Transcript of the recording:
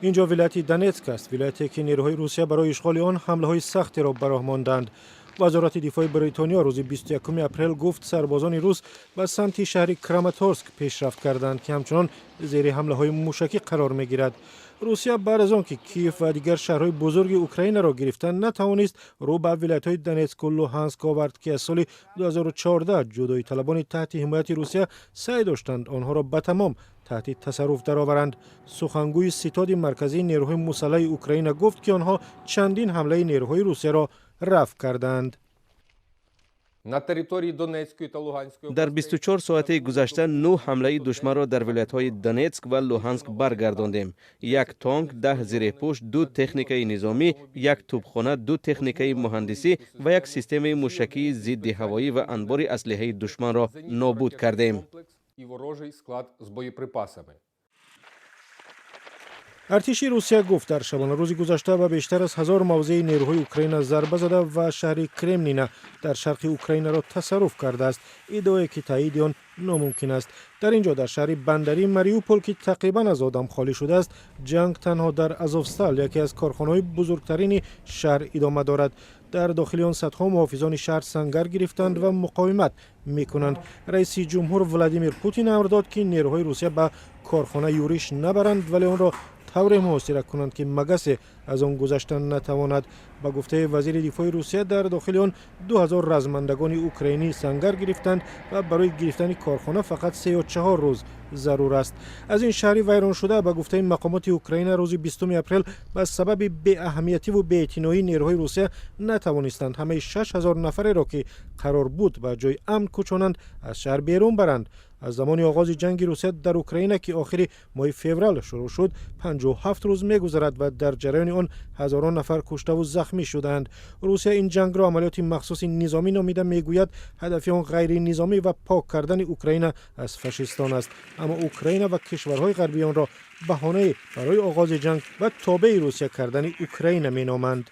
Инҷо вилояти Донетск аст, вилояте, ки нерӯҳои Русия барои ишғоли он ҳамлаҳои сахтеро ба роҳ монданд. Вазорати дифои Бритониё рӯзи 21 апрел гуфт, сарбозони рус ба самти шаҳри Краматорск пешрафт карданд, ки ҳамчунон зери ҳамлаҳои мушакӣ қарор мегирад. Русия баъд аз он ки Киев ва дигар шаҳрҳои бузурги Украинаро гирифта натавонист, рӯ ба вилоятҳои Донетску Луҳанск овард, ки аз соли 2014 ҷудоиталабони таҳти ҳимояти Русия саъй доштанд онҳоро ба тамом таҳти тасарруф дароваранд. Сухангӯи Ситоди марказии нерӯҳои мусаллаҳи Украина гуфт, ки онҳо чандин ҳамлаи нерӯҳои Русияро рафъ карданд. На території Донецької та Луганської Дар 24 соати гузашта нӯҳ ҳамлаи душманро дар вилоятҳои Донетск ва Луҳанск баргардондем. Як танк, 10 зиреҳпӯш, ду техникаи низомӣ, як тӯбхона, ду техникаи муҳандисӣ ва як системаи мушакии зидди ҳавоӣ ва анбори аслиҳаи душманро нобуд кардем. І ворожий склад з боєприпасами. Артиши Русия гуфт, дар шабонарӯзи гузашта ба бештар аз 1000 мавзеи нерӯҳои Украина зарба зада ва шаҳри Кремнина дар шарқи Украинаро тасарруф кардааст, иддаое ки таъйиди он номумкин аст. Дар ин ҷо, дар шаҳри бандарии Мариупол, ки тақрибан аз одам холӣ шудааст, ҷанг танҳо дар Азовстал, яке аз корхонаҳои бузургтарини шаҳр, идома дорад. Дар дохили он садҳо муҳофизони шаҳр сангар гирифтанд ва муқовимат мекунанд. Раиси ҷумҳур Владимир Путин амр дод, ки нерӯҳои Русия ба корхона юриш набаранд, вале онро тавре муҳосира кунанд, ки магасе аз он гузаштан натавонад. Ба гуфтаи вазири дифои Русия, дар дохили он 2000 размандагони украинӣ сангар гирифтанд ва барои гирифтани корхона фақат 3 ё 4 рӯз зарур аст. Аз ин шаҳри вайроншуда, ба гуфтаи мақомоти Украина, рӯзи 20 апрел ба сабаби беаҳамиятиву беэътиноии нерӯҳои Русия натавонистанд ҳамаи 6000 нафареро, ки қарор буд ба ҷои амн кӯчонанд, аз шаҳр берун баранд. Аз замони оғози ҷанги Русия дар Украина, ки охири моҳи феврал шурӯъ шуд, 57 рӯз мегузарад ва дар ҷараёни он ҳазорон нафар куштаву захмӣ шудаанд. Русия ин ҷангро амалиёти махсуси низомӣ номида, мегӯяд, ҳадафи он ғайринизомӣ ва пок кардани Украина аз фашистон аст. Аммо Украина ва кишварҳои ғарбӣ онро баҳонае барои оғози ҷанг ва тобеи Русия кардани Украина меноманд.